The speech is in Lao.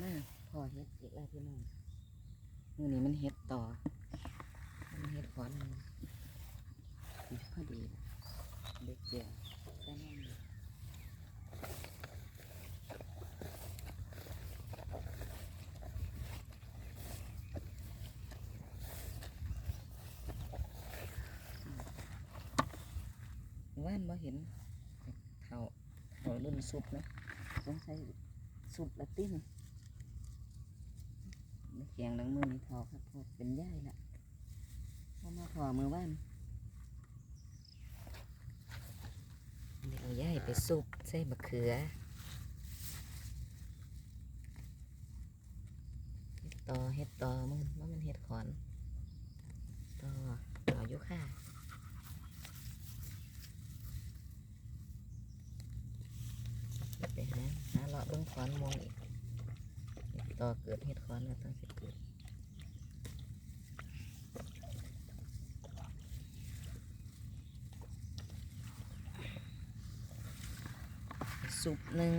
ມາພໍ້ເຫັດອີກແລ້ວພີ່ນ້ອງ ມື້ນີ້ມັນເຫັດຕໍ່ ມັນເຫັດຂອນ ນີ້ພໍດີ ໄດ້ແກງໃສ່ນ້ຳ ວານບໍ່ເຫັນເຂົ້າ ເຂົ້າລຸ້ນສຸບນະ ສົງໄສສຸບລະຕິ ໄດ້ແກງຫຼັງມື້ນີ້ເທົ່າຄັກໂພດ ເປັນຢາຍລະ ເຮົາມາພໍ້ມື້ວານ ເອົາຢາຍໄປສຸບໃສ່ບັກເຂືອ ເຮັດຕໍ່ ເຮັດຕໍ່ ມັນ ມັນເຮັດຂອນຕໍ່ ເອົາຢູ່ຄ່າ ໄປຫາ ຫາເລາະເບິ່ງຂອນມ່ວງອີກ ເຮັດຕໍ່ ເກີດເຮັດຂອນແລ້ວຕ້ອງຊິເກີດ ສຸບໜຶ່ງ